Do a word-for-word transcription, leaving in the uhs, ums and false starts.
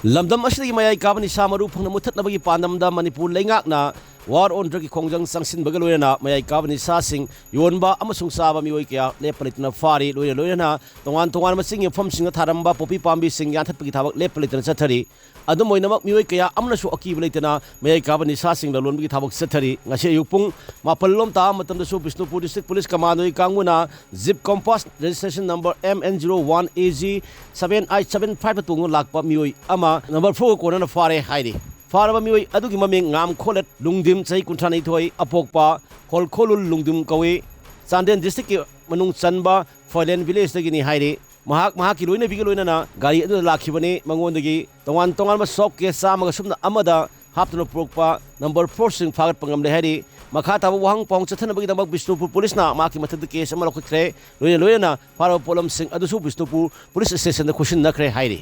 ꯂꯝꯗꯝ ꯑꯁꯤꯗꯒꯤ ꯃꯌꯥꯏ ꯀꯥꯕ ꯅꯤꯁꯥ ꯃꯔꯨ ꯐꯪꯅ ꯃꯨꯊꯠꯅꯕꯒꯤ ꯄꯥꯟꯗꯝꯗ ꯃꯅꯤꯄꯨꯔ ꯂꯩꯉꯥꯛꯅ war on drugꯀꯤ ꯈꯣꯡꯖꯪ ꯆꯪꯁꯤꯟꯕꯒ ꯂꯣꯏꯅꯅ ꯃꯌꯥꯏ ꯀꯥꯕ ꯅꯤꯁꯥꯁꯤꯡ ꯌꯣꯟꯕ ꯑꯃꯁꯨꯡ ꯆꯥꯕ ꯃꯤꯑꯣꯏ ꯀꯌꯥ ꯂꯦꯞꯄ ꯂꯩꯇꯅ ꯐꯥꯔꯤ꯫ ꯂꯣꯏꯅ ꯂꯣꯏꯅꯅ ꯇꯣꯉꯥꯟ ꯇꯣꯉꯥꯟꯕ ꯆꯤꯡꯒꯤ ꯃꯐꯝꯁꯤꯡꯗ ꯊꯥꯔꯝꯕ ꯄꯣꯄꯤ ꯄꯥꯝꯕꯤꯁꯤꯡ ꯌꯥꯟꯊꯠꯄꯒꯤ ꯊꯕꯛ ꯂꯦꯞꯄ ꯂꯩꯇꯅ ꯆꯠꯊꯔꯤ꯫ ꯑꯗꯨꯝ ꯑꯣꯏꯅꯃꯛ, ꯃꯤꯑꯣꯏ ꯀꯌꯥ ꯑꯃꯅꯁꯨ ꯑꯀꯤꯕ ꯂꯩꯇꯅ ꯃꯌꯥꯏ ꯀꯥꯕ ꯅꯤꯁꯥꯁꯤꯡ ꯂꯂꯣꯟꯕꯒꯤ ꯊꯕꯛ ꯆꯠꯊꯔꯤ꯫ ꯉꯁꯤ ꯑꯌꯨꯛ ꯄꯨꯡ ꯃꯥꯄꯜ ꯂꯣꯝ ꯇꯥꯕ ꯃꯇꯝꯗꯁꯨ ꯕꯤꯁꯅꯨꯄꯨꯔ District Police Commandoꯒꯤ ꯀꯥꯡꯕꯨꯅ Jeep Compass registration number M N zero one A G seven eight seven fiveꯇ ꯇꯣꯡꯗꯨꯅ ꯂꯥꯛꯄ ꯃꯤꯑꯣꯏ ꯑꯃ number fourꯒ ꯀꯣꯟꯅꯅ ꯐꯥꯔꯦ ꯍꯥꯏꯔꯤ꯫ ꯐꯥꯔꯕ ꯃꯤꯑꯣꯏ ꯑꯗꯨꯒꯤ ꯃꯃꯤꯡ ꯉꯥꯝꯈꯣꯂꯠ ꯂꯨꯡꯗꯤꯝ, ꯆꯍꯤ ꯀꯨꯟꯊ꯭ꯔꯥ ꯅꯤꯊꯣꯏ, ꯑꯄꯣꯛꯄ ꯍꯣꯜꯈꯣꯂꯨꯜ ꯂꯨꯡꯗꯤꯝ ꯀꯧꯏ꯫ ꯆꯥꯟꯗꯦꯜ Districtꯀꯤ ꯃꯅꯨꯡ ꯆꯟꯕ ꯐꯣꯏꯂꯦꯟ villageꯇꯒꯤꯅꯤ ꯍꯥꯏꯔꯤ꯫ ꯃꯍꯥꯛ ꯃꯍꯥꯛꯀꯤ ꯂꯣꯏꯅꯕꯤꯒ ꯂꯣꯏꯅꯅ ꯒꯥꯔꯤ ꯑꯗꯨꯗ ꯂꯥꯛꯈꯤꯕꯅꯤ꯫ ꯃꯉꯣꯟꯗꯒꯤ ꯇꯣꯉꯥꯟ ꯇꯣꯉꯥꯟꯕ soap case ꯆꯥꯝꯃꯒ ꯁꯨꯞꯅ ꯑꯃꯗ ꯍꯥꯞꯇꯨꯅ ꯄꯨꯔꯛꯄ number fourꯁꯤꯡ ꯐꯥꯒꯠꯄ ꯉꯝꯂꯦ ꯍꯥꯏꯔꯤ꯫ ꯃꯈꯥ ꯇꯥꯕ ꯋꯥꯍꯪ ꯄꯥꯎꯍꯪ ꯆꯠꯊꯅꯕꯒꯤꯗꯃꯛ ꯕꯤꯁꯅꯨꯄꯨꯔ Policeꯅ ꯃꯍꯥꯛꯀꯤ ꯃꯊꯛꯇ case ꯑꯃ ꯂꯧꯈꯠꯈ꯭ꯔꯦ꯫ ꯂꯣꯏꯅ ꯂꯣꯏꯅꯅ ꯐꯥꯔꯕ ꯄꯣꯠꯂꯝꯁꯤꯡ ꯑꯗꯨꯁꯨ ꯕꯤꯁꯅꯨꯄꯨꯔ Police Stationꯗ ꯈꯨꯠꯁꯤꯟꯅꯈ꯭ꯔꯦ ꯍꯥꯏꯔꯤ꯫